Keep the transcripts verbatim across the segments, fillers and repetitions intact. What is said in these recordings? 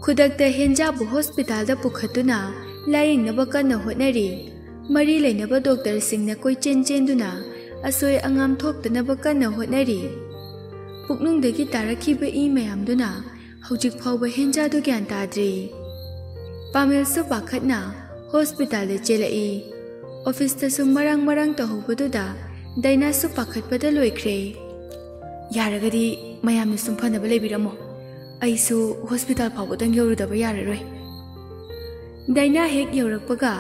ꯈꯨꯗꯛꯇ ꯍꯦꯟꯖꯥꯕꯨ ꯍꯣꯁꯄꯤꯇꯥꯜꯗ ꯄꯨꯈꯠꯇꯨꯅ ꯂꯥꯌꯦꯡꯅꯕ ꯀꯟꯅ ꯍꯣꯠꯅꯔꯤ꯫ ꯃꯔꯤ ꯂꯩꯅꯕ ꯗꯣꯛꯇꯔꯁꯤꯡꯅ ꯀꯣꯏꯆꯦꯟ ꯆꯦꯟꯗꯨꯅ ꯑꯁꯣꯏ ꯑꯉꯥꯝ ꯊꯣꯛꯇꯅꯕ ꯀꯟꯅ ꯍꯣꯠꯅꯔꯤ꯫ ꯄꯨꯛꯅꯨꯡꯗꯒꯤ ꯇꯥꯔꯛꯈꯤꯕ ꯏ ꯃꯌꯥꯝꯗꯨꯅ ꯍꯧꯖꯤꯛ ꯐꯥꯎꯕ ꯍꯦꯟꯖꯥꯗꯨ ꯒ꯭ꯌꯥꯟ ꯇꯥꯗ꯭ꯔꯤ꯫ ꯄꯥꯃꯦꯜꯁꯨ ꯄꯥꯈꯠꯅ ꯍꯣꯁꯄꯤꯇꯥꯜꯗ ꯆꯦꯜꯂꯛꯏ꯫ ꯑꯣꯐꯤꯁꯇꯁꯨ ꯃꯔꯥꯡ ꯃꯔꯥꯡ ꯇꯧꯍꯧꯕꯗꯨꯗ ꯗꯥꯏꯅꯥꯁꯨ ꯄꯥꯈꯠꯄꯗ ꯂꯣꯏꯈ꯭ꯔꯦ꯫ "ꯌꯥꯔꯒꯗꯤ ꯃꯌꯥꯝꯅ ꯁꯨꯝ ꯐꯅꯕ ꯂꯩꯕꯤꯔꯝꯃꯣ꯫ ꯑꯩꯁꯨ ꯍꯣꯁꯄꯤꯇꯥꯜ ꯐꯥꯎꯕꯗꯪ ꯌꯧꯔꯨꯗꯕ ꯌꯥꯔꯔꯣꯏ꯫" ꯗꯥꯏꯅꯥ ꯍꯦꯛ ꯌꯧꯔꯛꯄꯒ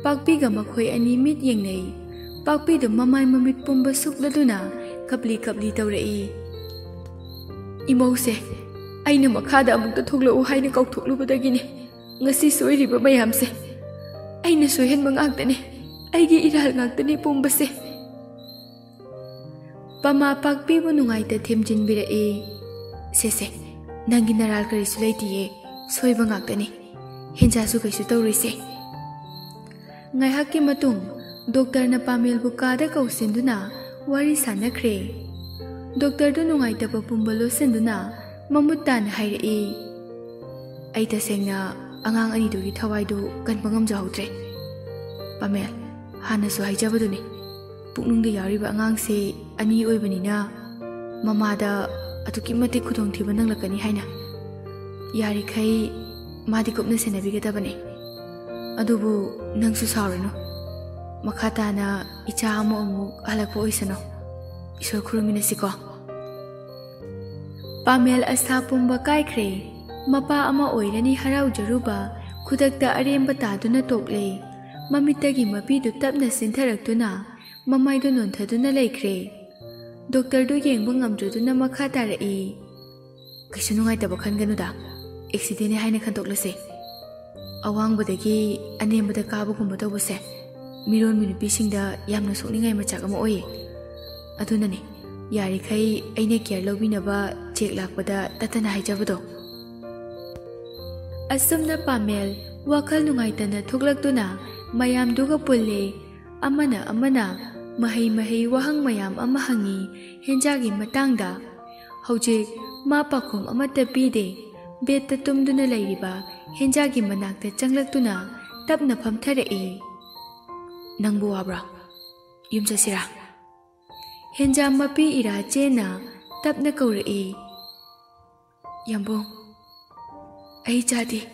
ꯄꯥꯛꯄꯤꯒ ꯃꯈꯣꯏ ꯑꯅꯤ ꯃꯤꯠ ꯌꯦꯡꯅꯩ꯫ ꯄꯥꯛꯄꯤꯗꯨ ꯃꯃꯥꯏ ꯃꯃꯤꯠ ꯄꯨꯝꯕ ꯁꯨꯛꯂꯗꯨꯅ ꯀꯞꯂꯤ ꯀꯞꯂꯤ ꯇꯧꯔꯛꯏ꯫ "ꯏꯃꯧꯁꯦ, ꯑꯩꯅ ꯃꯈꯥꯗ ꯑꯃꯨꯛꯇ ꯊꯣꯛꯂꯛꯎ ꯍꯥꯏꯅ ꯀꯧꯊꯣꯛꯂꯨꯕꯗꯒꯤꯅꯦ ꯉꯁꯤ ꯁꯣꯏꯔꯤꯕ ꯃꯌꯥꯝꯁꯦ꯫ ꯑꯩꯅ ꯁꯣꯏꯍꯟꯕ ꯉꯥꯛꯇꯅꯦ, ꯑꯩꯒꯤ ꯏꯔꯥꯜ ꯉꯥꯛꯇꯅꯦ ꯄꯨꯝꯕꯁꯦ꯫" ꯄꯃꯥ ꯄꯥꯛꯄꯤꯕꯨ ꯅꯨꯡꯉꯥꯏꯇ ꯊꯦꯝꯖꯤꯟꯕꯤꯔꯛꯏ꯫ "ꯁꯦ ꯁꯦ, ꯅꯪꯒꯤ ꯅꯔꯥꯜ ꯀꯔꯤꯁꯨ ꯂꯩꯇꯤꯌꯦ, ꯁꯣꯏꯕ ꯉꯥꯛꯇꯅꯤ꯫ ꯍꯦꯟꯖꯥꯁꯨ ꯀꯩꯁꯨ ꯇꯧꯔꯣꯏꯁꯦ꯫" ꯉꯥꯏꯍꯥꯛꯀꯤ ꯃꯇꯨꯡ ꯗꯣꯛꯇꯔꯅ ꯄꯥꯃꯦꯜꯕꯨ ꯀꯥꯗ ꯀꯧꯁꯤꯟꯗꯨꯅ ꯋꯥꯔꯤ ꯁꯥꯟꯅꯈ꯭ꯔꯦ꯫ ꯗꯣꯛꯇꯔꯗꯨ ꯅꯨꯡꯉꯥꯏꯇꯕ ꯄꯨꯝꯕ ꯂꯣꯠꯁꯤꯟꯗꯨꯅ ꯃꯃꯨꯠ ꯇꯥꯅ ꯍꯥꯏꯔꯛꯏ꯫ "ꯑꯩ ꯇꯁꯦꯡꯅ ꯑꯉꯥꯡ ꯑꯅꯤꯗꯨꯒꯤ ꯊꯋꯥꯏꯗꯨ ꯀꯟꯕ ꯉꯝꯖꯍꯧꯗ꯭ꯔꯦ꯫ ꯄꯥꯃꯦꯜ, ꯍꯥꯟꯅꯁꯨ ꯍꯥꯏꯖꯕꯗꯨꯅꯤ, ꯄꯨꯛꯅꯨꯡꯗ ꯌꯥꯎꯔꯤꯕ ꯑꯉꯥꯡꯁꯦ ꯑꯅꯤ ꯑꯣꯏꯕꯅꯤꯅ ꯃꯃꯥꯗ ꯑꯗꯨꯛꯀꯤ ꯃꯇꯤꯛ ꯈꯨꯗꯣꯡꯊꯤꯕ ꯅꯪꯂꯛꯀꯅꯤ ꯍꯥꯏꯅ꯫ ꯌꯥꯔꯤꯈꯩ ꯃꯥꯗꯤ ꯀꯨꯞꯅ ꯁꯦꯟꯅꯕꯤꯒꯗꯕꯅꯤ꯫ ꯑꯗꯨꯕꯨ ꯅꯪꯁꯨ ꯁꯥꯎꯔꯅꯨ꯫ ꯃꯈꯥ ꯇꯥꯅ ꯏꯆꯥ ꯑꯃ ꯑꯃꯨꯛ ꯍꯜꯂꯛꯄ ꯑꯣꯏꯁꯅꯨ꯫ ꯏꯁꯣꯔ ꯈꯨꯔꯨꯝꯃꯤꯟꯅꯁꯤꯀꯣ꯫" ꯄꯥꯃꯦꯜ ꯑꯁꯥ ꯄꯨꯝꯕ ꯀꯥꯏꯈ꯭ꯔꯦ꯫ ꯃꯄꯥ ꯑꯃ ꯑꯣꯏꯔꯅꯤ ꯍꯔꯥꯎꯖꯔꯨꯕ ꯈꯨꯗꯛꯇ ꯑꯔꯦꯝꯕ ꯇꯥꯗꯨꯅ ꯇꯣꯛꯂꯦ꯫ ꯃꯃꯤꯠꯇꯒꯤ ꯃꯄꯤꯗꯨ ꯇꯞꯅ ꯆꯤꯟꯊꯔꯛꯇꯨꯅ ꯃꯃꯥꯏꯗꯨ ꯅꯣꯟꯊꯗꯨꯅ ꯂꯩꯈ꯭ꯔꯦ꯫ ꯗꯣꯛꯇꯔꯗꯨ ꯌꯦꯡꯕ ꯉꯝꯗ꯭ꯔꯗꯨꯅ ꯃꯈꯥ ꯇꯥꯔꯛꯏ꯫ "ꯀꯩꯁꯨ ꯅꯨꯡꯉꯥꯏꯇꯕ ꯈꯟꯒꯅꯨꯗ, ꯑꯦꯛꯁꯤꯗꯦꯟꯅꯦ ꯍꯥꯏꯅ ꯈꯟꯗꯣꯛꯂꯁꯦ꯫ ꯑꯋꯥꯡꯕꯗꯒꯤ ꯑꯅꯦꯝꯕꯗ ꯀꯥꯕꯒꯨꯝꯕ ꯇꯧꯕꯁꯦ ꯃꯤꯔꯣꯟꯕꯤ ꯅꯨꯄꯤꯁꯤꯡꯗ ꯌꯥꯝꯅ ꯁꯣꯛꯅꯤꯡꯉꯥꯏ ꯃꯆꯥꯛ ꯑꯃ ꯑꯣꯏꯌꯦ꯫ ꯑꯗꯨꯅꯅꯦ, ꯌꯥꯔꯤꯈꯩ ꯑꯩꯅ ꯀꯤꯌꯔ ꯂꯧꯕꯤꯅꯕ ꯆꯦꯛ ꯂꯥꯛꯄꯗ ꯇꯠꯇꯅ ꯍꯥꯏꯖꯕꯗꯣ꯫" ꯑꯁꯨꯝꯅ ꯄꯥꯃꯦꯜ ꯋꯥꯈꯜ ꯅꯨꯡꯉꯥꯏꯇꯅ ꯊꯣꯛꯂꯛꯇꯨꯅ ꯃꯌꯥꯝꯗꯨꯒ ꯄꯨꯜꯂꯦ꯫ ꯑꯃꯅ ꯑꯃꯅ ꯃꯍꯩ ꯃꯍꯩ ꯋꯥꯍꯪ ꯃꯌꯥꯝ ꯑꯃ ꯍꯪꯉꯤ ꯍꯦꯟꯖꯥꯒꯤ ꯃꯇꯥꯡꯗ꯫ ꯍꯧꯖꯤꯛ ꯃꯥ ꯄꯥꯎꯈꯨꯝ ꯑꯃꯠꯇ ꯄꯤꯗꯦ꯫ ꯕꯦꯗꯇ ꯇꯨꯝꯗꯨꯅ ꯂꯩꯔꯤꯕ ꯍꯦꯟꯖꯥꯒꯤ ꯃꯅꯥꯛꯇ ꯆꯪꯂꯛꯇꯨꯅ ꯇꯞꯅ ꯐꯝꯊꯔꯛꯏ꯫ "ꯅꯪꯕꯨ ꯋꯥꯕ꯭ꯔꯣ? ꯌꯨꯝ ꯆꯠꯁꯤꯔꯥ?" ꯍꯦꯟꯖꯥ ꯃꯄꯤ ꯏꯔꯥ ꯆꯦꯟꯅ ꯇꯞꯅ ꯀꯧꯔꯛꯏ꯫ "ꯌꯥꯝꯕꯨꯡ, ꯑꯩ ꯆꯥꯗꯦ꯫"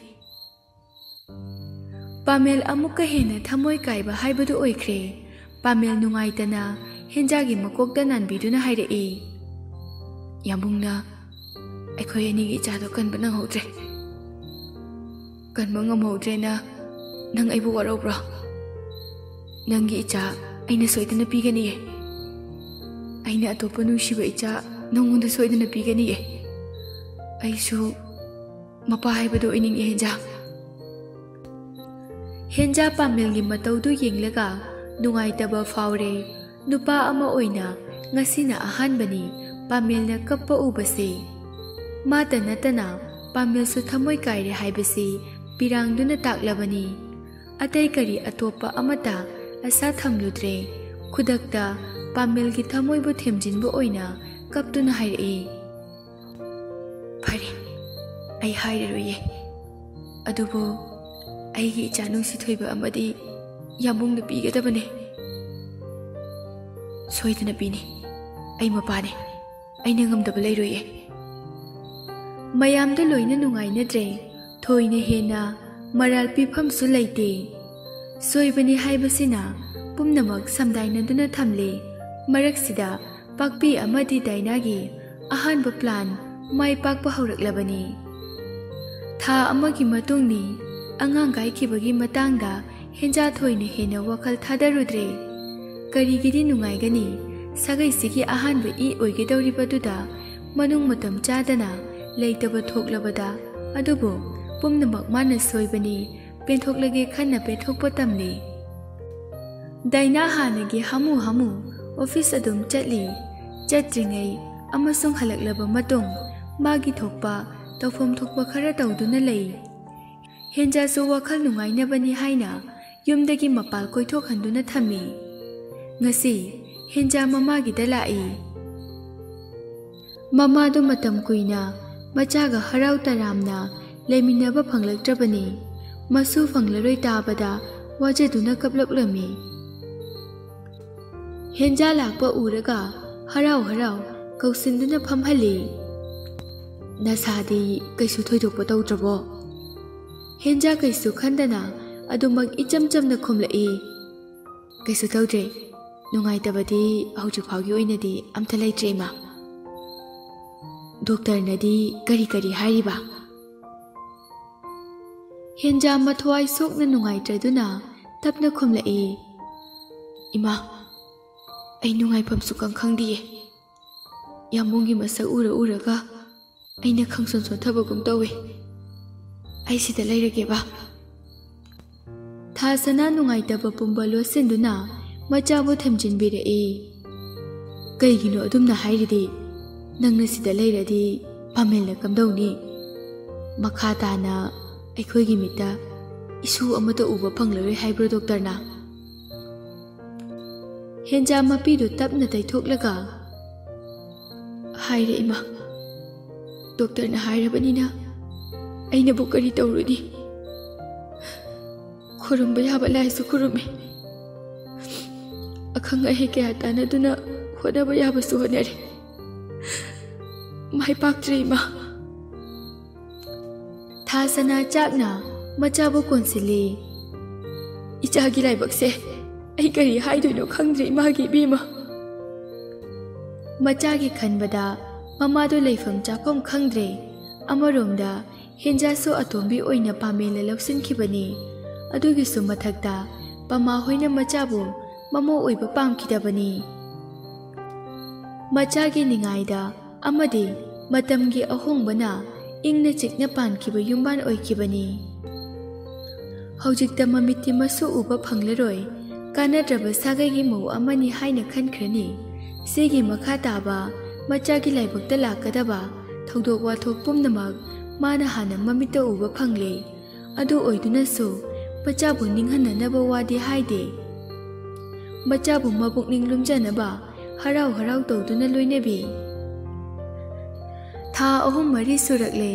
ꯄꯥꯃꯦꯜ ꯑꯃꯨꯛꯀ ꯍꯦꯟꯅ ꯊꯃꯣꯏ ꯀꯥꯏꯕ ꯍꯥꯏꯕꯗꯨ ꯑꯣꯏꯈ꯭ꯔꯦ꯫ ꯄꯥꯃꯦꯜ ꯅꯨꯡꯉꯥꯏꯇꯅ ꯍꯦꯟꯖꯥꯒꯤ ꯃꯀꯣꯛꯇ ꯅꯥꯟꯕꯤꯗꯨꯅ ꯍꯥꯏꯔꯛꯏ꯫ "ꯌꯥꯝꯕꯨꯡꯅ ꯑꯩꯈꯣꯏ ꯑꯅꯤꯒꯤ ꯏꯆꯥꯗꯣ ꯀꯟꯕ ꯅꯪꯍꯧꯗ꯭ꯔꯦ꯫" "ꯀꯟꯕ ꯉꯝꯍꯧꯗ꯭ꯔꯦꯅ ꯅꯪ ꯑꯩꯕꯨ ꯋꯥꯔꯧꯕ꯭ꯔꯣ? ꯅꯪꯒꯤ ꯏꯆꯥ ꯑꯩꯅ ꯁꯣꯏꯗꯅ ꯄꯤꯒꯅꯤꯌꯦ꯫ ꯑꯩꯅ ꯑꯇꯣꯞꯄ ꯅꯨꯡꯁꯤꯕ ꯏꯆꯥ ꯅꯪꯉꯣꯟꯗ ꯁꯣꯏꯗꯅ ꯄꯤꯒꯅꯤꯌꯦ꯫ ꯑꯩꯁꯨ ꯃꯄꯥ ꯍꯥꯏꯕꯗꯨ ꯑꯣꯏꯅꯤꯡꯉꯦ, ꯍꯦꯟꯖꯥ꯫" ꯍꯦꯟꯖꯥ ꯄꯥꯃꯦꯜꯒꯤ ꯃꯇꯧꯗꯨ ꯌꯦꯡꯂꯒ ꯅꯨꯡꯉꯥꯏꯇꯕ ꯐꯥꯎꯔꯦ꯫ ꯅꯨꯄꯥ ꯑꯃ ꯑꯣꯏꯅ ꯉꯁꯤꯅ ꯑꯍꯥꯟꯕꯅꯤ ꯄꯥꯃꯦꯜꯅ ꯀꯞꯄ ꯎꯕꯁꯦ꯫ ꯃꯥꯇ ꯅꯠꯇꯅ ꯄꯥꯃꯦꯜꯁꯨ ꯊꯃꯣꯏ ꯀꯥꯏꯔꯦ ꯍꯥꯏꯕꯁꯤ ꯄꯤꯔꯥꯡꯗꯨꯅ ꯇꯥꯛꯂꯕꯅꯤ꯫ ꯑꯇꯩ ꯀꯔꯤ ꯑꯇꯣꯞꯄ ꯑꯃꯠꯇ ꯑꯁꯥ ꯊꯝꯂꯨꯗ꯭ꯔꯦ꯫ ꯈꯨꯗꯛꯇ ꯄꯥꯃꯦꯜꯒꯤ ꯊꯃꯣꯏꯕꯨ ꯊꯦꯝꯖꯤꯟꯕ ꯑꯣꯏꯅ ꯀꯞꯇꯨꯅ ꯍꯥꯏꯔꯛꯏ, "ꯐꯔꯦ, ꯑꯩ ꯍꯥꯏꯔꯔꯣꯏꯌꯦ꯫ ꯑꯗꯨꯕꯨ ꯑꯩꯒꯤ ꯏꯆꯥ ꯅꯨꯡꯁꯤ ꯊꯣꯏꯕ ꯑꯃꯗꯤ ꯌꯥꯝꯕꯨꯡꯅ ꯄꯤꯒꯗꯕꯅꯦ꯫ ꯁꯣꯏꯗꯅ ꯄꯤꯅꯤ꯫ ꯑꯩ ꯃꯄꯥꯅꯦ꯫ ꯑꯩꯅ ꯉꯝꯗꯕ ꯂꯩꯔꯣꯏꯌꯦ꯫" ꯃꯌꯥꯝꯗ ꯂꯣꯏꯅ ꯅꯨꯡꯉꯥꯏꯅꯗ꯭ꯔꯦ꯫ ꯊꯣꯏꯅ ꯍꯦꯟꯅ ꯃꯔꯥꯜ ꯄꯤꯐꯝꯁꯨ ꯂꯩꯇꯦ꯫ ꯁꯣꯏꯕꯅꯤ ꯍꯥꯏꯕꯁꯤꯅ ꯄꯨꯝꯅꯃꯛ ꯁꯝꯗꯥꯏꯅꯗꯨꯅ ꯊꯝꯂꯦ꯫ ꯃꯔꯛꯁꯤꯗ ꯄꯥꯛꯄꯤ ꯑꯃꯗꯤ ꯗꯥꯏꯅꯥꯒꯤ ꯑꯍꯥꯟꯕ ꯄ꯭ꯂꯥꯟ ꯃꯥꯏ ꯄꯥꯛꯄ ꯍꯧꯔꯛꯂꯕꯅꯤ꯫ ꯊꯥ ꯑꯃꯒꯤ ꯃꯇꯨꯡꯅꯤ꯫ ꯑꯉꯥꯡ ꯀꯥꯏꯈꯤꯕꯒꯤ ꯃꯇꯥꯡꯗ ꯍꯦꯟꯖꯥ ꯊꯣꯏꯅ ꯍꯦꯟꯅ ꯋꯥꯈꯜ ꯊꯥꯗꯔꯨꯗ꯭ꯔꯦ꯫ ꯀꯔꯤꯒꯤꯗꯤ ꯅꯨꯡꯉꯥꯏꯒꯅꯤ? ꯁꯥꯒꯩꯁꯤꯒꯤ ꯑꯍꯥꯟꯕ ꯏ ꯑꯣꯏꯒꯗꯧꯔꯤꯕꯗꯨꯗ ꯃꯅꯨꯡ ꯃꯇꯝ ꯆꯥꯗꯅ ꯂꯩꯇꯕ ꯊꯣꯛꯂꯕꯗ꯫ ꯑꯗꯨꯕꯨ ꯄꯨꯝꯅꯃꯛ ꯃꯥꯅ ꯁꯣꯏꯕꯅꯤ꯫ ꯄꯦꯟꯊꯣꯛꯂꯒꯦ ꯈꯟꯅ ꯄꯦꯟꯊꯣꯛꯄ ꯇꯝꯂꯤ꯫ ꯗꯥꯏꯅꯥ ꯍꯥꯟꯅꯒꯤ ꯍꯥꯃꯨ ꯍꯥꯃꯨ ꯑꯣꯐꯤꯁ ꯑꯗꯨꯝ ꯆꯠꯂꯤ꯫ ꯆꯠꯇ꯭ꯔꯤꯉꯩ ꯑꯃꯁꯨꯡ ꯍꯜꯂꯛꯂꯕ ꯃꯇꯨꯡ ꯃꯥꯒꯤ ꯊꯣꯛꯄ, ꯇꯧꯐꯝ ꯊꯣꯛꯄ ꯈꯔ ꯇꯧꯗꯨꯅ ꯂꯩ꯫ ꯍꯦꯟꯖꯥꯁꯨ ꯋꯥꯈꯜ ꯅꯨꯡꯉꯥꯏꯅꯕꯅꯤ ꯍꯥꯏꯅ ꯌꯨꯝꯗꯒꯤ ꯃꯄꯥꯜ ꯀꯣꯏꯊꯣꯛꯍꯟꯗꯨꯅ ꯊꯝꯃꯤ꯫ ꯉꯁꯤ ꯍꯦꯟꯖꯥ ꯃꯃꯥꯒꯤꯗ ꯂꯥꯛꯏ꯫ ꯃꯃꯥꯗꯨ ꯃꯇꯝ ꯀꯨꯏꯅ ꯃꯆꯥꯒ ꯍꯔꯥꯎ ꯇꯔꯥꯝꯅ ꯂꯩꯃꯤꯟꯅꯕ ꯐꯪꯂꯛꯇ꯭ꯔꯕꯅꯤ꯫ ꯃꯁꯨ ꯐꯪꯂꯔꯣꯏ ꯇꯥꯕꯗ ꯋꯥꯖꯗꯨꯅ ꯀꯞꯂꯛꯂꯝꯃꯤ꯫ ꯍꯦꯟꯖꯥ ꯂꯥꯛꯄ ꯎꯔꯒ ꯍꯔꯥꯎ ꯍꯔꯥꯎ ꯀꯧꯁꯤꯟꯗꯨꯅ ꯐꯝꯍꯜꯂꯤ꯫ "ꯅꯁꯥꯗꯤ ꯀꯩꯁꯨ ꯊꯣꯏꯗꯣꯛꯄ ꯇꯧꯗ꯭ꯔꯕꯣ?" ꯍꯦꯟꯖꯥ ꯀꯩꯁꯨ ꯈꯟꯗꯅ ꯑꯗꯨꯃꯛ ꯏꯆꯝ ꯆꯝꯅ ꯈꯨꯝꯂꯛꯏ꯫ "ꯀꯩꯁꯨ ꯇꯧꯗ꯭ꯔꯦ꯫ ꯅꯨꯡꯉꯥꯏꯇꯕꯗꯤ ꯍꯧꯖꯤꯛ ꯐꯥꯎꯒꯤ ꯑꯣꯏꯅꯗꯤ ꯑꯝꯇ ꯂꯩꯇ꯭ꯔꯦ, ꯏꯃꯥ꯫ ꯗꯣꯛꯇꯔꯅꯗꯤ ꯀꯔꯤ ꯀꯔꯤ ꯍꯥꯏꯔꯤꯕ?" ꯍꯦꯟꯖꯥ ꯃꯊ꯭ꯋꯥꯏ ꯁꯣꯛꯅ ꯅꯨꯡꯉꯥꯏꯇ꯭ꯔꯗꯨꯅ ꯇꯞꯅ ꯈꯨꯝꯂꯛꯏ꯫ "ꯏꯃꯥ, ꯑꯩ ꯅꯨꯡꯉꯥꯏꯐꯝ ꯁꯨꯈꯪ ꯈꯪꯗꯤꯌꯦ꯫ ꯌꯥꯝꯕꯨꯡꯒꯤ ꯃꯁꯛ ꯎꯔ ꯎꯔꯒ ꯑꯩꯅ ꯈꯪꯁꯣꯟ ꯁꯣꯟꯊꯕꯒꯨꯝ ꯇꯧꯋꯦ꯫ ꯑꯩ ꯁꯤꯗ ꯂꯩꯔꯒꯦꯕ꯫" ꯊꯥꯁꯅꯥ ꯅꯨꯡꯉꯥꯏꯇꯕ ꯄꯨꯝꯕ ꯂꯣꯠꯁꯤꯟꯗꯨꯅ ꯃꯆꯥꯕꯨ ꯊꯦꯝꯖꯤꯟꯕꯤꯔꯛꯏ꯫ "ꯀꯩꯒꯤꯅꯣ ꯑꯗꯨꯝꯅ ꯍꯥꯏꯔꯤꯗꯤ? ꯅꯪꯅ ꯁꯤꯗ ꯂꯩꯔꯗꯤ ꯄꯥꯃꯦꯜꯅ ꯀꯝꯗꯧꯅꯤ? ꯃꯈꯥ ꯇꯥꯅ ꯑꯩꯈꯣꯏꯒꯤ ꯃꯤꯠꯇ ꯏꯁꯨ ꯑꯃꯠꯇ ꯎꯕ ꯐꯪꯂꯔꯣꯏ ꯍꯥꯏꯕ꯭ꯔꯣ ꯗꯣꯛꯇꯔꯅ?" ꯍꯦꯟꯖꯥ ꯃꯄꯤꯗꯨ ꯇꯞꯅ ꯇꯩꯊꯣꯛꯂꯒ, "ꯍꯥꯏꯔꯦ ꯏꯃꯥ, ꯗꯣꯛꯇꯔꯅ ꯍꯥꯏꯔꯕꯅꯤꯅ ꯑꯩꯅꯕꯨ ꯀꯔꯤ ꯇꯧꯔꯨꯅꯤ? ꯈꯨꯔꯨꯝꯕ ꯌꯥꯕ ꯂꯥꯏꯁꯨ ꯈꯨꯔꯨꯝꯃꯤ, ꯑꯈꯪ ꯑꯍꯩ ꯀꯌꯥ ꯇꯥꯟꯅꯗꯨꯅ ꯍꯣꯠꯅꯕ ꯌꯥꯕꯁꯨ ꯍꯣꯠꯅꯔꯦ꯫ ꯃꯥꯏ ꯄꯥꯛꯇ꯭ꯔꯦ ꯏꯃꯥ꯫" ꯊꯥꯁꯅꯥ ꯆꯥꯛꯅ ꯃꯆꯥꯕꯨ ꯀꯣꯟꯁꯤꯜꯂꯤ꯫ "ꯏꯆꯥꯒꯤ ꯂꯥꯏꯕꯛꯁꯦ ꯑꯩ ꯀꯔꯤ ꯍꯥꯏꯗꯣꯏꯅꯣ ꯈꯪꯗ꯭ꯔꯦ ꯏꯃꯥꯒꯤ ꯏꯕꯦꯝꯃ꯫" ꯃꯆꯥꯒꯤ ꯈꯟꯕꯗ ꯃꯃꯥꯗꯨ ꯂꯩꯐꯝ ꯆꯥꯐꯝ ꯈꯪꯗ꯭ꯔꯦ꯫ ꯑꯃꯔꯣꯝꯗ ꯍꯦꯟꯖꯥꯁꯨ ꯑꯇꯣꯝꯕꯤ ꯑꯣꯏꯅ ꯄꯥꯃꯦꯜꯅ ꯂꯧꯁꯤꯟꯈꯤꯕꯅꯤ꯫ ꯑꯗꯨꯒꯤꯁꯨ ꯃꯊꯛꯇ ꯄꯃꯥ ꯍꯣꯏꯅ ꯃꯆꯥꯕꯨ ꯃꯃꯧ ꯑꯣꯏꯕ ꯄꯥꯝꯈꯤꯗꯕꯅꯤ꯫ ꯃꯆꯥꯒꯤ ꯅꯤꯡꯉꯥꯏꯗ ꯑꯃꯗꯤ ꯃꯇꯝꯒꯤ ꯑꯍꯣꯡꯕꯅ ꯏꯪꯅ ꯆꯤꯛꯅ ꯄꯥꯟꯈꯤꯕ ꯌꯨꯝꯕꯥꯟ ꯑꯣꯏꯈꯤꯕꯅꯤ꯫ ꯍꯧꯖꯤꯛꯇ ꯃꯃꯤꯠꯇꯤ ꯃꯁꯨ ꯎꯕ ꯐꯪꯂꯔꯣꯏ, ꯀꯥꯟꯅꯗ꯭ꯔꯕ ꯁꯥꯒꯩꯒꯤ ꯃꯧ ꯑꯃꯅꯤ ꯍꯥꯏꯅ ꯈꯟꯈ꯭ꯔꯅꯤ꯫ ꯁꯤꯒꯤ ꯃꯈꯥ ꯇꯥꯕ ꯃꯆꯥꯒꯤ ꯂꯥꯏꯕꯛꯇ ꯂꯥꯛꯀꯗꯕ ꯊꯧꯗꯣꯛ ꯋꯥꯊꯣꯛ ꯄꯨꯝꯅꯃꯛ ꯃꯥꯅ ꯍꯥꯟꯅ ꯃꯃꯤꯠꯇ ꯎꯕ ꯐꯪꯂꯦ꯫ ꯑꯗꯨ ꯑꯣꯏꯗꯨꯅꯁꯨ ꯃꯆꯥꯕꯨ ꯅꯤꯡꯍꯟꯅꯅꯕ ꯋꯥꯗꯤ ꯍꯥꯏꯗꯦ꯫ ꯃꯆꯥꯕꯨ ꯃꯕꯨꯛꯅꯤꯡ ꯂꯨꯝꯖꯅꯕ ꯍꯔꯥꯎ ꯍꯔꯥꯎ ꯇꯧꯗꯨꯅ ꯂꯣꯏꯅꯕꯤ꯫ ꯊꯥ ꯑꯍꯨꯝ ꯃꯔꯤ ꯁꯨꯔꯛꯂꯦ꯫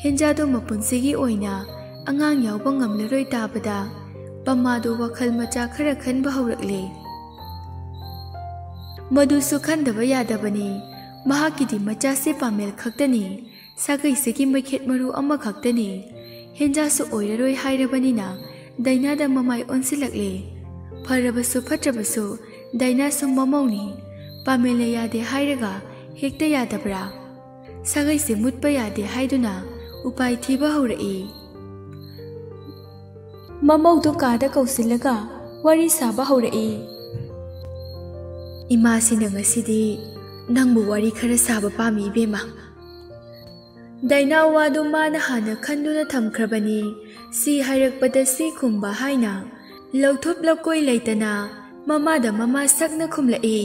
ꯍꯦꯟꯖꯥꯗꯣ ꯃꯄꯨꯟꯁꯤꯒꯤ ꯑꯣꯏꯅ ꯑꯉꯥꯡ ꯌꯥꯎꯕ ꯉꯝꯂꯔꯣꯏ ꯇꯥꯕꯗ ꯄꯃꯥꯗꯣ ꯋꯥꯈꯜ ꯃꯆꯥ ꯈꯔ ꯈꯟꯕ ꯍꯧꯔꯛꯂꯦ꯫ ꯃꯗꯨꯁꯨ ꯈꯟꯗꯕ ꯌꯥꯗꯕꯅꯤ꯫ ꯃꯍꯥꯛꯀꯤꯗꯤ ꯃꯆꯥꯁꯦ ꯄꯥꯃꯦꯜ ꯈꯛꯇꯅꯤ꯫ ꯁꯥꯒꯩꯁꯤꯒꯤ ꯃꯩꯈꯦꯠ ꯃꯔꯨ ꯑꯃꯈꯛꯇꯅꯤ꯫ ꯍꯦꯟꯖꯥꯁꯨ ꯑꯣꯏꯔꯔꯣꯏ ꯍꯥꯏꯔꯕꯅꯤꯅ ꯗꯥꯏꯅꯥꯗ ꯃꯃꯥꯏ ꯑꯣꯟꯁꯤꯜꯂꯛꯂꯦ꯫ ꯐꯔꯕꯁꯨ ꯐꯠꯇ꯭ꯔꯕꯁꯨ ꯗꯥꯏꯅꯥꯁꯨ ꯃꯃꯧꯅꯤ꯫ ꯄꯥꯃꯦꯜꯅ ꯌꯥꯗꯦ ꯍꯥꯏꯔꯒ ꯍꯦꯛꯇ ꯌꯥꯗꯕ꯭ꯔꯥ? ꯁꯥꯒꯩꯁꯦ ꯃꯨꯠꯄ ꯌꯥꯗꯦ ꯍꯥꯏꯗꯨꯅ ꯎꯄꯥꯏ ꯊꯤꯕ ꯍꯧꯔꯛꯏ꯫ ꯃꯃꯧꯗꯨ ꯀꯥꯗ ꯀꯧꯁꯤꯜꯂꯒ ꯋꯥꯔꯤ ꯁꯥꯕ ꯍꯧꯔꯛꯏ꯫ "ꯏꯃꯥꯁꯤꯅ ꯉꯁꯤꯗꯤ ꯅꯪꯕꯨ ꯋꯥꯔꯤ ꯈꯔ ꯁꯥꯕ ꯄꯥꯝꯃꯤ, ꯏꯕꯦꯝꯃ꯫" ꯗꯥꯏꯅꯥ ꯋꯥꯗꯨ ꯃꯥꯅ ꯍꯥꯟꯅ ꯈꯟꯗꯨꯅ ꯊꯝꯈ꯭ꯔꯕꯅꯤ꯫ ꯁꯤ ꯍꯥꯏꯔꯛꯄꯗ ꯁꯤ ꯈꯨꯝꯕ ꯍꯥꯏꯅ ꯂꯧꯊꯣꯞ ꯂꯧꯀꯣꯏ ꯂꯩꯇꯅ ꯃꯃꯥꯗ ꯃꯃꯥ ꯁꯛꯅ ꯈꯨꯝꯂꯛꯏ꯫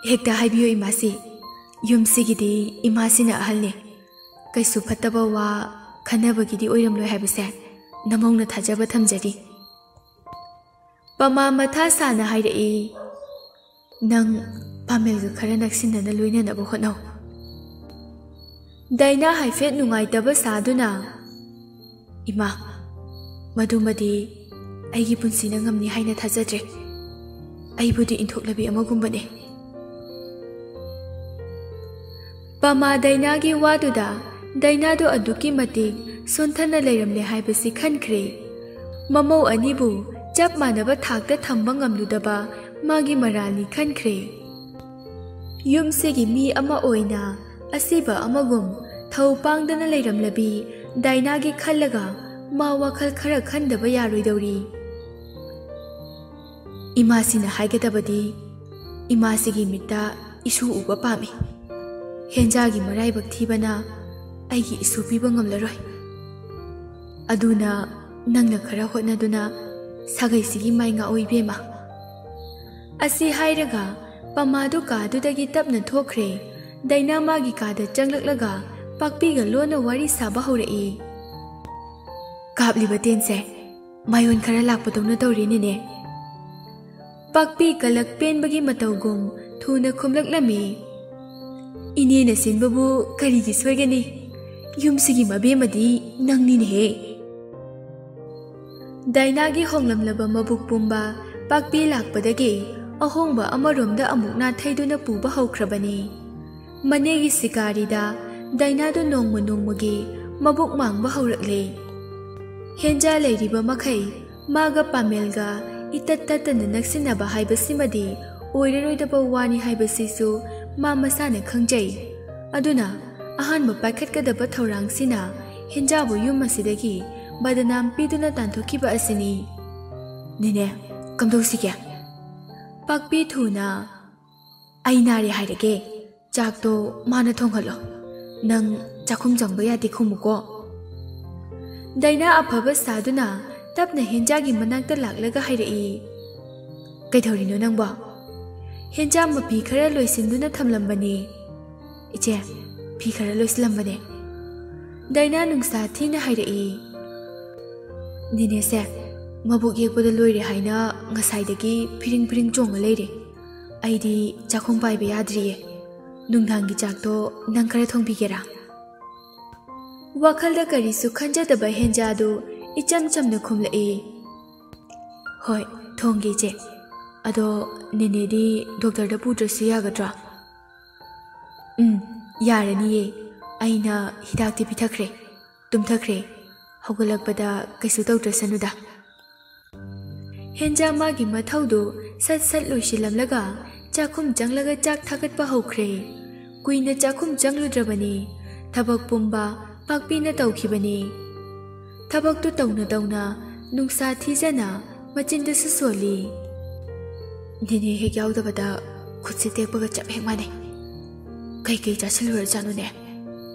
"ꯍꯦꯛꯇ ꯍꯥꯏꯕꯤꯌꯨ ꯏꯃꯥꯁꯤ, ꯌꯨꯝꯁꯤꯒꯤꯗꯤ ꯏꯃꯥꯁꯤꯅ ꯑꯍꯜꯅꯤ꯫ ꯀꯩꯁꯨ ꯐꯠꯇꯕ ꯋꯥ ꯈꯟꯅꯕꯒꯤꯗꯤ ꯑꯣꯏꯔꯝꯂꯣꯏ ꯍꯥꯏꯕꯁꯦ ꯅꯃꯧꯅ ꯊꯥꯖꯕ ꯊꯝꯖꯔꯤ꯫" ꯄꯃꯥ ꯃꯊꯥ ꯁꯥꯅ ꯍꯥꯏꯔꯛꯏ꯫ "ꯅꯪ ꯄꯥꯃꯦꯜꯒ ꯈꯔ ꯅꯛꯁꯤꯟꯅꯅ ꯂꯣꯏꯅꯅꯕ ꯍꯣꯠꯅꯧ꯫" ꯗꯥꯏꯅꯥ ꯍꯥꯏꯐꯦꯠ ꯅꯨꯡꯉꯥꯏꯇꯕ ꯁꯥꯗꯨꯅ, "ꯏꯃꯥ, ꯃꯗꯨꯃꯗꯤ ꯑꯩꯒꯤ ꯄꯨꯟꯁꯤꯅ ꯉꯝꯅꯤ ꯍꯥꯏꯅ ꯊꯥꯖꯗ꯭ꯔꯦ꯫ ꯑꯩꯕꯨꯗꯤ ꯏꯟꯊꯣꯛꯂꯕꯤ ꯑꯃꯒꯨꯝꯕꯅꯦ꯫" ꯄꯃꯥ ꯗꯥꯏꯅꯥꯒꯤ ꯋꯥꯗꯨꯗ ꯗꯥꯏꯅꯥꯗꯨ ꯑꯗꯨꯛꯀꯤ ꯃꯇꯤꯛ ꯁꯣꯟꯊꯅ ꯂꯩꯔꯝꯂꯦ ꯍꯥꯏꯕꯁꯤ ꯈꯟꯈ꯭ꯔꯦ꯫ ꯃꯃꯧ ꯑꯅꯤꯕꯨ ꯆꯞ ꯃꯥꯟꯅꯕ ꯊꯥꯛꯇ ꯊꯝꯕ ꯉꯝꯂꯨꯗꯕ ꯃꯥꯒꯤ ꯃꯔꯥꯜꯅꯤ ꯈꯟꯈ꯭ꯔꯦ꯫ ꯌꯨꯝꯁꯤꯒꯤ ꯃꯤ ꯑꯃ ꯑꯣꯏꯅ ꯑꯁꯤꯕ ꯑꯃꯒꯨꯝ ꯊꯧ ꯄꯥꯡꯗꯅ ꯂꯩꯔꯝꯂꯕꯤ ꯗꯥꯏꯅꯥꯒꯤ ꯈꯜꯂꯒ ꯃꯥ ꯋꯥꯈꯜ ꯈꯔ ꯈꯟꯗꯕ ꯌꯥꯔꯣꯏꯗꯧꯔꯤ꯫ "ꯏꯃꯥꯁꯤꯅ ꯍꯥꯏꯒꯗꯕꯗꯤ ꯏꯃꯥꯁꯤꯒꯤ ꯃꯤꯠꯇ ꯏꯁꯨ ꯎꯕ ꯄꯥꯝꯃꯤ꯫ ꯍꯦꯟꯖꯥꯒꯤ ꯃꯔꯥꯏꯕꯛ ꯊꯤꯕꯅ ꯑꯩꯒꯤ ꯏꯁꯨ ꯄꯤꯕ ꯉꯝꯂꯔꯣꯏ꯫ ꯑꯗꯨꯅ ꯅꯪꯅ ꯈꯔ ꯍꯣꯠꯅꯗꯨꯅ ꯁꯥꯒꯩꯁꯤꯒꯤ ꯃꯥꯏ ꯉꯥꯛꯑꯣ ꯏꯕꯦꯝꯃ꯫" ꯑꯁꯤ ꯍꯥꯏꯔꯒ ꯄꯃꯥꯗꯨ ꯀꯥꯗꯨꯗꯒꯤ ꯇꯞꯅ ꯊꯣꯛꯈ꯭ꯔꯦ꯫ ꯗꯥꯏꯅꯥ ꯃꯥꯒꯤ ꯀꯥꯗ ꯆꯪꯂꯛꯂꯒ ꯄꯥꯛꯄꯤꯒ ꯂꯣꯟꯅ ꯋꯥꯔꯤ ꯁꯥꯕ ꯍꯧꯔꯛꯏ꯫ "ꯀꯥꯞꯂꯤꯕ ꯇꯦꯟꯁꯦ ꯃꯌꯣꯟ ꯈꯔ ꯂꯥꯛꯄꯗꯧꯅ ꯇꯧꯔꯤꯅꯦꯅꯦ꯫" ꯄꯥꯛꯄꯤ ꯀꯂꯛ ꯄꯦꯟꯕꯒꯤ ꯃꯇꯧꯒꯨꯝ ꯊꯨꯅ ꯈꯨꯝꯂꯛꯂꯝꯃꯤ꯫ "ꯏꯅꯦꯅ ꯁꯤꯟꯕꯕꯨ ꯀꯔꯤꯒꯤ ꯁꯣꯏꯒꯅꯤ? ꯌꯨꯝꯁꯤꯒꯤ ꯃꯕꯦꯝꯃꯗꯤ ꯅꯪꯅꯤꯅꯦꯍꯦ꯫" ꯗꯥꯏꯅꯥꯒꯤ ꯍꯣꯡꯂꯝꯂꯕ ꯃꯕꯨꯛ ꯄꯨꯝꯕ ꯄꯥꯛꯄꯤ ꯂꯥꯛꯄꯗꯒꯤ ꯑꯍꯣꯡꯕ ꯑꯃꯔꯣꯝꯗ ꯑꯃꯨꯛ ꯅꯥꯊꯩꯗꯨꯅ ꯄꯨꯕ ꯍꯧꯈ꯭ꯔꯕꯅꯤ꯫ ꯃꯅꯦꯒꯤ ꯁꯤꯀꯥꯔꯤꯗ ꯗꯥꯏꯅꯥꯗꯨ ꯅꯣꯡꯃ ꯅꯣꯡꯃꯒꯤ ꯃꯕꯨꯛ ꯃꯥꯡꯕ ꯍꯧꯔꯛꯂꯦ꯫ ꯍꯦꯟꯖꯥ ꯂꯩꯔꯤꯕ ꯃꯈꯩ ꯃꯥꯒ ꯄꯥꯃꯦꯜꯒ ꯏꯇꯠ ꯇꯠꯇꯅ ꯅꯛꯁꯤꯟꯅꯕ ꯍꯥꯏꯕꯁꯤꯃꯗꯤ ꯑꯣꯏꯔꯔꯣꯏꯗꯕ ꯋꯥꯅꯤ ꯍꯥꯏꯕꯁꯤꯁꯨ ꯃꯥ ꯃꯁꯥꯅ ꯈꯪꯖꯩ꯫ ꯑꯗꯨꯅ ꯑꯍꯥꯟꯕ ꯄꯥꯏꯈꯠꯀꯗꯕ ꯊꯧꯔꯥꯡꯁꯤꯅ ꯍꯦꯟꯖꯥꯕꯨ ꯌꯨꯝ ꯑꯁꯤꯗꯒꯤ ꯕꯗꯅꯥꯝ ꯄꯤꯗꯨꯅ ꯇꯥꯟꯊꯣꯛꯈꯤꯕ ꯑꯁꯤꯅꯤ꯫ "ꯅꯦꯅꯦ, ꯀꯝꯗꯧꯁꯤꯒꯦ?" ꯄꯥꯛꯄꯤ ꯊꯨꯅ, "ꯑꯩ ꯅꯥꯔꯦ ꯍꯥꯏꯔꯒꯦ꯫ ꯆꯥꯛꯇꯣ ꯃꯥꯅ ꯊꯣꯡꯍꯜꯂꯣ꯫ ꯅꯪ ꯆꯥꯛꯈꯨꯝ ꯆꯪꯕ ꯌꯥꯗꯦ ꯈꯨꯝꯃꯨꯀꯣ꯫" ꯗꯥꯏꯅꯥ ꯑꯐꯕ ꯁꯥꯗꯨꯅ ꯇꯞꯅ ꯍꯦꯟꯖꯥꯒꯤ ꯃꯅꯥꯛꯇ ꯂꯥꯛꯂꯒ ꯍꯥꯏꯔꯛꯏ, "ꯀꯩꯗꯧꯔꯤꯅꯣ ꯅꯪꯕꯣ?" ꯍꯦꯟꯖꯥ ꯃꯐꯤ ꯈꯔ ꯂꯣꯏꯁꯤꯟꯗꯨꯅ ꯊꯝꯂꯝꯕꯅꯤ꯫ "ꯏꯆꯦ, ꯐꯤ ꯈꯔ ꯂꯣꯏꯁꯤꯜꯂꯝꯕꯅꯦ꯫" ꯗꯥꯏꯅꯥ ꯅꯨꯡꯁꯥ ꯊꯤꯅ ꯍꯥꯏꯔꯛꯏ, "ꯅꯦꯅꯦꯁꯦ ꯃꯕꯨꯛ ꯌꯦꯛꯄꯗ ꯂꯣꯏꯔꯦ ꯍꯥꯏꯅ ꯉꯁꯥꯏꯗꯒꯤ ꯐꯤꯔꯤꯡ ꯐꯤꯔꯤꯡ ꯆꯣꯡꯉ ꯂꯩꯔꯦ꯫ ꯑꯩꯗꯤ ꯆꯥꯛꯈꯨꯝ ꯄꯥꯏꯕ ꯌꯥꯗ꯭ꯔꯤꯌꯦ꯫ ꯅꯨꯡꯗꯥꯡꯒꯤ ꯆꯥꯛꯇꯣ ꯅꯪ ꯈꯔ ꯊꯣꯡꯕꯤꯒꯦꯔꯥ?" ꯋꯥꯈꯜꯗ ꯀꯔꯤꯁꯨ ꯈꯟꯖꯗꯕ ꯍꯦꯟꯖꯥꯗꯨ ꯏꯆꯝ ꯆꯝꯅ ꯈꯨꯝꯂꯛꯏ, "ꯍꯣꯏ, ꯊꯣꯡꯒꯦ ꯏꯆꯦ꯫ ꯑꯗꯣ ꯅꯦꯅꯦꯗꯤ ꯗꯣꯛꯇꯔꯗ ꯄꯨꯗ꯭ꯔꯁꯨ ꯌꯥꯒꯗ꯭ꯔꯥ?" "ꯎꯝ, ꯌꯥꯔꯅꯤꯌꯦ꯫ ꯑꯩꯅ ꯍꯤꯗꯥꯛꯇꯤ ꯄꯤꯊꯛꯈ꯭ꯔꯦ꯫ ꯇꯨꯝꯊꯈ꯭ꯔꯦ꯫ ꯍꯧꯒꯠꯂꯛꯄꯗ ꯀꯩꯁꯨ ꯇꯧꯗ꯭ꯔꯁꯅꯨꯗ꯫" ꯍꯦꯟꯖꯥ ꯃꯥꯒꯤ ꯃꯊꯧꯗꯨ ꯁꯠ ꯁꯠ ꯂꯣꯏꯁꯤꯜꯂꯝꯂꯒ ꯆꯥꯛꯈꯨꯝ ꯆꯪꯂꯒ ꯆꯥꯛ ꯊꯥꯒꯠꯄ ꯍꯧꯈ꯭ꯔꯦ꯫ ꯀꯨꯏꯅ ꯆꯥꯛꯈꯨꯝ ꯆꯪꯂꯨꯗ꯭ꯔꯕꯅꯤ꯫ ꯊꯕꯛ ꯄꯨꯝꯕ ꯄꯥꯛꯄꯤꯅ ꯇꯧꯈꯤꯕꯅꯤ꯫ ꯊꯕꯛꯇꯨ ꯇꯧꯅ ꯇꯧꯅ ꯅꯨꯡꯁꯥ ꯊꯤꯖꯅ ꯃꯆꯤꯟꯗꯁꯨ ꯁꯣꯜꯂꯤ꯫ "ꯅꯦꯅꯦ ꯍꯦꯛ ꯌꯥꯎꯗꯕꯗ ꯈꯨꯠꯁꯦ ꯇꯦꯛꯄꯒ ꯆꯞ ꯍꯦꯛ ꯃꯥꯟꯅꯩ꯫ ꯀꯩꯀꯩ ꯆꯥꯁꯤꯜꯂꯨꯔꯖꯥꯠꯅꯣꯅꯦ?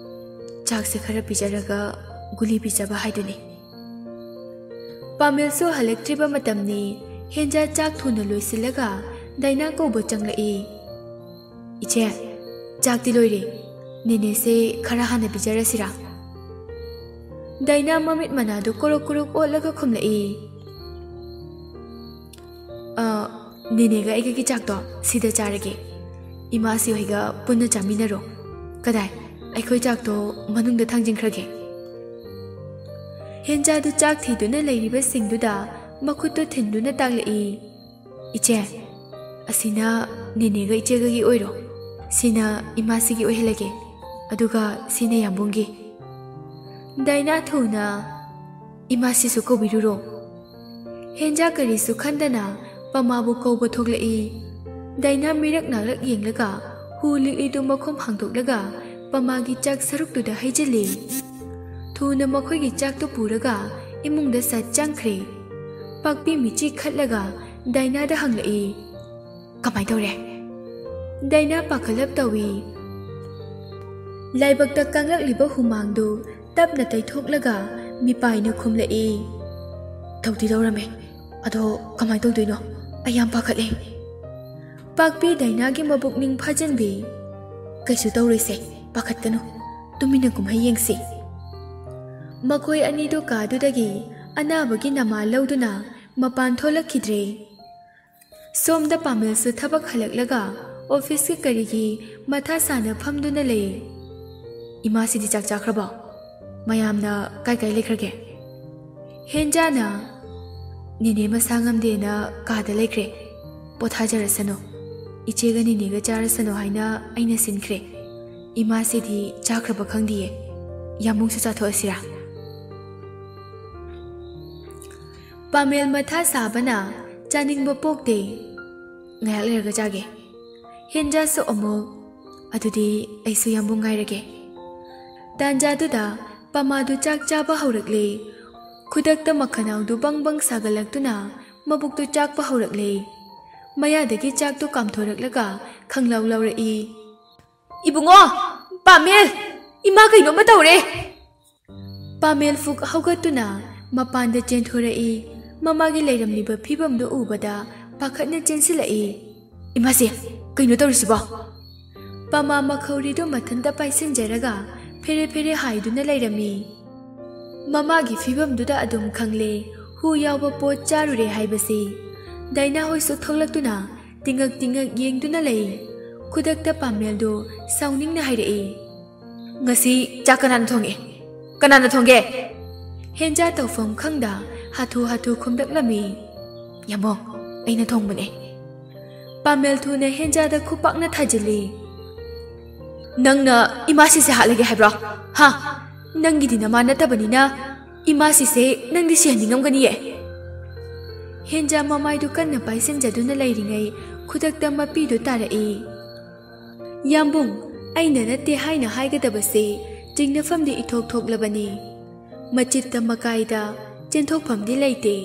ꯆꯥꯛꯁꯦ ꯈꯔ ꯄꯤꯖꯔꯒ ꯒꯨꯂꯤ ꯄꯤꯖꯕ ꯍꯥꯏꯗꯨꯅꯤ꯫" ꯄꯥꯃꯦꯜꯁꯨ ꯍꯜꯂꯛꯇ꯭ꯔꯤꯕ ꯃꯇꯝꯅꯤ꯫ ꯍꯦꯟꯖꯥ ꯆꯥꯛ ꯊꯨꯅ ꯂꯣꯏꯁꯤꯜꯂꯒ ꯗꯥꯏꯅꯥ ꯀꯧꯕ ꯆꯪꯂꯛꯏ꯫ "ꯏꯆꯦ, ꯆꯥꯛꯇꯤ ꯂꯣꯏꯔꯦ꯫ ꯅꯦꯅꯦꯁꯦ ꯈꯔ ꯍꯥꯟꯅ ꯄꯤꯖꯔꯁꯤꯔꯥ?" ꯗꯥꯏꯅꯥ ꯃꯃꯤꯠ ꯃꯅꯥꯗꯨ ꯀꯣꯔꯣꯛ ꯀꯣꯔꯣꯛ ꯑꯣꯠꯂꯒ ꯈꯨꯝꯂꯛꯏ, "ꯑ, ꯅꯦꯅꯦꯒ ꯑꯩꯒꯒꯤ ꯆꯥꯛꯇꯣ ꯁꯤꯗ ꯆꯥꯔꯒꯦ꯫ "ꯏꯃꯥꯁꯤ ꯍꯣꯏꯒ ꯄꯨꯟꯅ ꯆꯥꯃꯤꯟꯅꯔꯣ꯫ ꯀꯗꯥꯏ, ꯑꯩꯈꯣꯏ ꯆꯥꯛꯇꯣ ꯃꯅꯨꯡꯗ ꯊꯥꯡꯖꯤꯟꯈ꯭ꯔꯒꯦ?" ꯍꯦꯟꯖꯥꯗꯨ ꯆꯥꯛ ꯊꯤꯗꯨꯅ ꯂꯩꯔꯤꯕꯁꯤꯡꯗꯨꯗ ꯃꯈꯨꯠꯇꯨ ꯊꯤꯟꯗꯨꯅ ꯇꯥꯛꯂꯛꯏ, "ꯏꯆꯦ, ꯑꯁꯤꯅ ꯅꯦꯅꯦꯒ ꯏꯆꯦꯒꯒꯤ ꯑꯣꯏꯔꯣ, ꯁꯤꯅ ꯏꯃꯥꯁꯤꯒꯤ ꯑꯣꯏꯍꯜꯂꯒꯦ, ꯑꯗꯨꯒ ꯁꯤꯅ ꯌꯥꯝꯕꯨꯡꯒꯤ꯫ ꯗꯥꯏꯅꯥ, ꯊꯨꯅ ꯏꯃꯥꯁꯤꯁꯨ ꯀꯧꯕꯤꯔꯨꯔꯣ꯫" ꯍꯦꯟꯖꯥ ꯀꯔꯤꯁꯨ ꯈꯟꯗꯅ ꯄꯃꯥꯕꯨ ꯀꯧꯕ ꯊꯣꯛꯂꯛꯏ꯫ ꯗꯥꯏꯅꯥ ꯃꯤꯔꯛ ꯅꯥꯔꯛ ꯌꯦꯡꯂꯒ ꯍꯨ ꯂꯤꯛꯂꯤꯗꯨ ꯃꯈꯨꯝ ꯍꯥꯡꯗꯣꯛꯂꯒ ꯄꯃꯥꯒꯤ ꯆꯥꯛ ꯁꯔꯨꯛꯇꯨꯗ ꯍꯩꯖꯤꯜꯂꯤ꯫ ꯊꯨꯅ ꯃꯈꯣꯏꯒꯤ ꯆꯥꯛꯇꯨ ꯄꯨꯔꯒ ꯏꯃꯨꯡꯗ ꯁꯠ ꯆꯪꯈ꯭ꯔꯦ꯫ ꯄꯥꯛꯄꯤ ꯃꯤꯆꯤ ꯈꯠꯂꯒ ꯗꯥꯏꯅꯥꯗ ꯍꯪꯂꯛꯏ, "ꯀꯃꯥꯏ ꯇꯧꯔꯦ?" ꯗꯥꯏꯅꯥ ꯄꯥꯈꯠꯂꯞ ꯇꯧꯏ꯫ ꯂꯥꯏꯕꯛꯇ ꯀꯪꯂꯛꯂꯤꯕ ꯍꯨꯃꯥꯡꯗꯨ ꯇꯞꯅ ꯇꯩꯊꯣꯛꯂꯒ ꯃꯤꯄꯥꯏꯅ ꯈꯨꯝꯂꯛꯏ, "ꯇꯧꯗꯤ ꯇꯧꯔꯝꯃꯦ, ꯑꯗꯣ ꯀꯃꯥꯏ ꯇꯧꯗꯣꯏꯅꯣ? ꯑꯩ ꯌꯥꯝ ꯄꯥꯈꯠꯂꯦ꯫" ꯄꯥꯛꯄꯤ ꯗꯥꯏꯅꯥꯒꯤ ꯃꯕꯨꯛꯅꯤꯡ ꯐꯥꯖꯤꯟꯕꯤ, "ꯀꯩꯁꯨ ꯇꯧꯔꯣꯏꯁꯦ, ꯄꯥꯈꯠꯀꯅꯨ, ꯇꯨꯃꯤꯟꯅ ꯀꯨꯝꯍꯩ ꯌꯦꯡꯁꯤ꯫" ꯃꯈꯣꯏ ꯑꯅꯤꯗꯨ ꯀꯥꯗꯨꯗꯒꯤ ꯑꯅꯥꯕꯒꯤ ꯅꯃꯥ ꯂꯧꯗꯨꯅ ꯃꯄꯥꯟ ꯊꯣꯛꯂꯛꯈꯤꯗ꯭ꯔꯦ꯫ ꯁꯣꯝꯗ ꯄꯥꯃꯦꯜꯁꯨ ꯊꯕꯛ ꯍꯜꯂꯛꯂꯒ ꯑꯣꯐꯤꯁꯀꯤ ꯀꯔꯤꯒꯤ ꯃꯊꯥ ꯁꯥꯅ ꯐꯝꯗꯨꯅ ꯂꯩ꯫ "ꯏꯃꯥꯁꯤꯗꯤ ꯆꯥꯛ ꯆꯥꯈ꯭ꯔꯕꯣ? ꯃꯌꯥꯝꯅ ꯀꯥꯏ ꯀꯥꯏ ꯂꯩꯈ꯭ꯔꯒꯦ?" ꯍꯦꯟꯖꯥꯅ, "ꯅꯦꯅꯦ ꯃꯁꯥ ꯉꯝꯗꯦꯅ ꯀꯥꯗ ꯂꯩꯈ꯭ꯔꯦ꯫ ꯄꯣꯊꯥꯖꯔꯁꯅꯨ꯫ ꯏꯆꯦꯒ ꯅꯦꯅꯦꯒ ꯆꯥꯔꯁꯅꯨ ꯍꯥꯏꯅ ꯑꯩꯅ ꯁꯤꯟꯈ꯭ꯔꯦ꯫ ꯏꯃꯥꯁꯤꯗꯤ ꯆꯥꯈ꯭ꯔꯕ ꯈꯪꯗꯤꯌꯦ꯫ ꯌꯥꯝꯕꯨꯡꯁꯨ ꯆꯥꯊꯣꯛꯑꯁꯤꯔꯥ?" ꯄꯥꯃꯦꯜ ꯃꯊꯥ ꯁꯥꯕꯅ ꯆꯥꯅꯤꯡꯕ ꯄꯣꯛꯇꯦ꯫ "ꯉꯥꯏꯍꯥꯛ ꯂꯩꯔꯒ ꯆꯥꯒꯦ꯫" ꯍꯦꯟꯖꯥꯁꯨ ꯑꯃꯨꯛ, "ꯑꯗꯨꯗꯤ ꯑꯩꯁꯨ ꯌꯥꯝꯕꯨꯡ ꯉꯥꯏꯔꯒꯦ꯫" ꯇꯥꯟꯖꯥꯗꯨꯗ ꯄꯃꯥꯗꯨ ꯆꯥꯛ ꯆꯥꯕ ꯍꯧꯔꯛꯂꯦ꯫ ꯈꯨꯗꯛꯇ ꯃꯈꯅꯥꯎꯗꯨ ꯕꯪ ꯕꯪ ꯁꯥꯒꯠꯂꯛꯇꯨꯅ ꯃꯕꯨꯛꯇꯨ ꯆꯥꯛꯄ ꯍꯧꯔꯛꯂꯦ꯫ ꯃꯌꯥꯗꯒꯤ ꯆꯥꯛꯇꯨ ꯀꯥꯝꯊꯣꯔꯛꯂꯒ ꯈꯪꯂꯥꯎ ꯂꯥꯎꯔꯛꯏ, "ꯏꯕꯨꯡꯉꯣ! ꯄꯥꯃꯦꯜ! ꯏꯃꯥ ꯀꯩꯅꯣꯝꯃ ꯇꯧꯔꯦ!" ꯄꯥꯃꯦꯜ ꯐꯨꯛ ꯍꯧꯒꯠꯇꯨꯅ ꯃꯄꯥꯟꯗ ꯆꯦꯟꯊꯣꯔꯛꯏ꯫ ꯃꯃꯥꯒꯤ ꯂꯩꯔꯝꯂꯤꯕ ꯐꯤꯕꯝꯗꯨ ꯎꯕꯗ ꯄꯥꯈꯠꯅ ꯆꯦꯟꯁꯤꯜꯂꯛꯏ꯫ "ꯏꯃꯥꯁꯦ, ꯀꯩꯅꯣ ꯇꯧꯔꯤꯁꯤꯕꯣ?" ꯄꯃꯥ ꯃꯈꯧꯔꯤꯗꯨ ꯃꯊꯟꯇ ꯄꯥꯏꯁꯤꯟꯖꯔꯒ ꯐꯦꯔꯦ ꯐꯦꯔꯦ ꯍꯥꯏꯗꯨꯅ ꯂꯩꯔꯝꯃꯤ꯫ ꯃꯃꯥꯒꯤ ꯐꯤꯕꯝꯗꯨꯗ ꯑꯗꯨꯝ ꯈꯪꯂꯦ, ꯍꯨ ꯌꯥꯎꯕ ꯄꯣꯠ ꯆꯥꯔꯨꯔꯦ ꯍꯥꯏꯕꯁꯤ꯫ ꯗꯥꯏꯅꯥ ꯍꯣꯏꯁꯨ ꯊꯣꯛꯂꯛꯇꯨꯅ ꯇꯤꯡꯉꯛ ꯇꯤꯡꯉꯛ ꯌꯦꯡꯗꯨꯅ ꯂꯩ꯫ ꯈꯨꯗꯛꯇ ꯄꯥꯃꯦꯜꯗꯨ ꯁꯥꯎꯅꯤꯡꯅ ꯍꯥꯏꯔꯛꯏ꯫ "ꯉꯁꯤ ꯆꯥꯛ ꯀꯅꯥꯅ ꯊꯣꯡꯉꯦ? ꯀꯅꯥꯅ ꯊꯣꯡꯒꯦ?" ꯍꯦꯟꯖꯥ ꯇꯧꯐꯝ ꯈꯪꯗ ꯍꯥꯊꯨ ꯍꯥꯊꯨ ꯈꯨꯝꯂꯛꯂꯝꯃꯤ꯫ "ꯌꯥꯝꯕꯨꯡ, ꯑꯩꯅ ꯊꯣꯡꯕꯅꯦ꯫" ꯄꯥꯃꯦꯜ ꯊꯨꯅ ꯍꯦꯟꯖꯥꯗ ꯈꯨꯄꯥꯛꯅ ꯊꯥꯖꯤꯜꯂꯤ꯫ "ꯅꯪꯅ ꯏꯃꯥ ꯁꯤꯁꯦ ꯍꯥꯠꯂꯒꯦ ꯍꯥꯏꯕ꯭ꯔꯣ? ꯍꯥ? ꯅꯪꯒꯤꯗꯤ ꯅꯃꯥ ꯅꯠꯇꯕꯅꯤꯅ ꯏꯃꯥ ꯁꯤꯁꯦ ꯅꯪꯗꯤ ꯁꯤꯍꯟꯅꯤꯡꯉꯝꯒꯅꯤꯌꯦ꯫" ꯍꯦꯟꯖꯥ ꯃꯃꯥꯏꯗꯨ ꯀꯟꯅ ꯄꯥꯏꯁꯤꯟꯖꯗꯨꯅ ꯂꯩꯔꯤꯉꯩ ꯈꯨꯗꯛꯇ ꯃꯄꯤꯗꯨ ꯇꯥꯔꯛꯏ꯫ "ꯌꯥꯝꯕꯨꯡ, ꯑꯩꯅ ꯅꯠꯇꯦ ꯍꯥꯏꯅ ꯍꯥꯏꯒꯗꯕꯁꯦ ꯆꯤꯡꯅꯐꯝꯗꯤ ꯏꯊꯣꯛ ꯊꯣꯛꯂꯕꯅꯤ꯫" ꯃꯆꯤꯠꯇ ꯃꯀꯥꯏꯗ ꯆꯦꯟꯊꯣꯛꯐꯝꯗꯤ ꯂꯩꯇꯦ꯫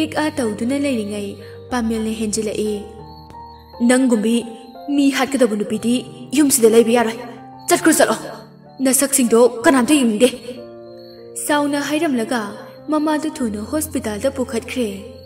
ꯏꯛ ꯑꯥ ꯇꯧꯗꯨꯅ ꯂꯩꯔꯤꯉꯩ ꯄꯥꯃꯦꯜꯅ ꯍꯦꯟꯖꯤꯜꯂꯛꯏ꯫ "ꯅꯪꯒꯨꯝꯕꯤ ꯃꯤ ꯍꯥꯠꯀꯗꯕ ꯅꯨꯄꯤꯗꯤ ꯌꯨꯝꯁꯤꯗ ꯂꯩꯕ ꯌꯥꯔꯣꯏ꯫ ꯆꯠꯈ꯭ꯔꯣ, ꯆꯠꯂꯣ꯫ ꯅꯁꯛꯁꯤꯡꯗꯣ ꯀꯅꯥꯝꯇ ꯌꯦꯡꯅꯤꯡꯗꯦ꯫" ꯁꯥꯎꯅ ꯍꯥꯏꯔꯝꯂꯒ ꯃꯃꯥꯗꯨ ꯊꯨꯅ ꯍꯣꯁꯄꯤꯇꯥꯜꯗ ꯄꯨꯈꯠꯈ꯭ꯔꯦ꯫